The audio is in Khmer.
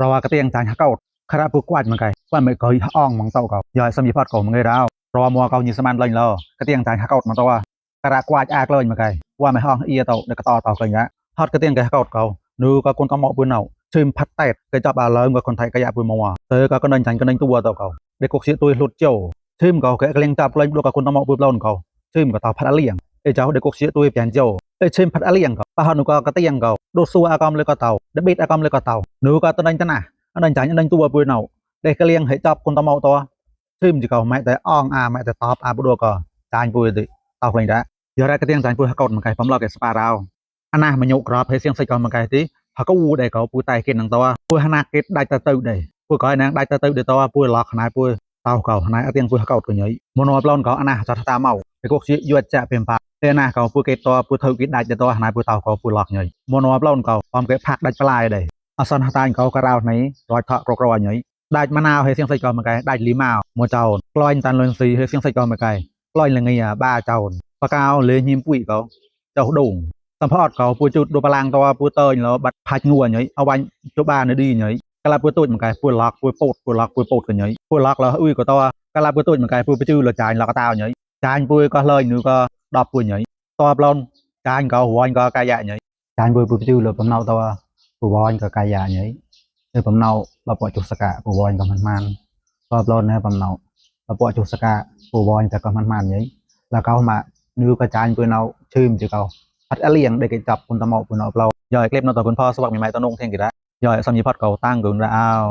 รอกระเตียงจานฮะเกาคาราปูกวาดมันไกว่าไม่เคยอ่องมังเต้าเกาย่อยสมีพอดเกามันไงดาวรอมัวเกายิสมันเลยลอกระเตียงจานฮะเกามันตัวคารากวาดอากเลยมันไกว่าไม่ห้องเอียเตาเด็กต่อเต่ากันยะฮอดกระเตียงแกฮะเกาเกานูก็คนต้องเหมาะปืนเอาชิมพัดแตกกระจับอาเลิงกับคนไทยกระยะปืนมัวเตอก็ก็นันจันก็นันตัวเต่าเกาเด็กกกเสียตัวหลุดเจ้าชิมเกาแกเลี้ยงจับเลยดูกับคนต้องเหมาะปืนเล่นเกาชิมกับเต่าพัดเลี่ยงเอ้เจ้าเด็กกกเสียตัวเปลี่ยนเจ้าเอ้ชิมพัดเลี่ยงเกาปะฮานุก็กระเตียงเกาดูซัวอากอมเลยก็เต่าเดบิดอากอมเลยก็เต่านูก็ตะนันตะนะ អនចាញ់អនទួពួយណៅដេកលៀងហិចាប់គុនតមោតឈឹមជីកោម៉ែតែអងអាម៉ែតែតបអាបដកចាញ់ពួយតិតោក្លែងដែរយករ៉ាកទៀងចាញ់ពួយហកោតមកកៃបំឡកឯស្ប៉ារោអាណាមញុក្របហេសៀងសិចកោមកកៃទីហកូដេកោពួយតៃគេនឹងតពួយហណាគេដាច់តទៅដេពួយកោណាងដាច់តទៅដេតពួយឡកខ្នែពួយតោកោខ្នែអទៀងពួយហកោតកញ៉ៃមនោប្លន់កោអាណាចតតាមកឯកុកជាយួតចាពេមប៉ាទេណាកោពួយគេតពួយធ្វើគេដាច់តខ្នែពួយតោកោពួយឡកញ៉ៃមនោប្លន់កោបំគេផាក់ដាច់ប្លាយដេ អសនហតាញ់កោការោនេះរយថក់ក្រក្រញ៉ៃដាច់មណាវហេសៀងសៃកោមកែដាច់លីម៉ាវមួយចោនក្លាញ់តាន់លុនស៊ីហេសៀងសៃកោមកែក្លាញ់លងាបាចោនបកោលេញីមពុយកោចោដងសំផអត់កោពួយជូតដូបឡាងតពួយតើញលោបាត់ផាច់ងួញ៉ៃអវាញ់ជបានៅឌីញ៉ៃកាឡាពួយទូចមកែពួយឡកពួយពោតពួយឡកពួយពោតកញ៉ៃពួយឡកលោអ៊ុយកោតកាឡាពួយទូចមកែពួយបជឺលោចាញ់ឡកតោញ៉ៃចាញ់ពួយកោះលើញនោះក៏10ពួយញ៉ៃតបឡនចាញ់កោរួញក៏កាយ៉ាញ៉ៃចាញ់ពួយពួយបជឺលោបំណៅត ពវញក៏កាយាញ៉ៃទៅបំណៅបពជុសកៈពវញក៏មិនមានបប្លនណែបំណៅបពជុសកៈពវញតែក៏មិនមានញ៉ៃแล้วก็มานูก็จานปืนเอาชื่มจือเขาพัดอเลียงได้เก็บจับคุณตะเมาปืนเอาเปล่าย่อยคลิปนอต่อคุณพ่อสวัสดิ์มีไม้ตะนงเท่งกี่ละย่อยสมีพอดเก่าตั้งกุนระอ้าว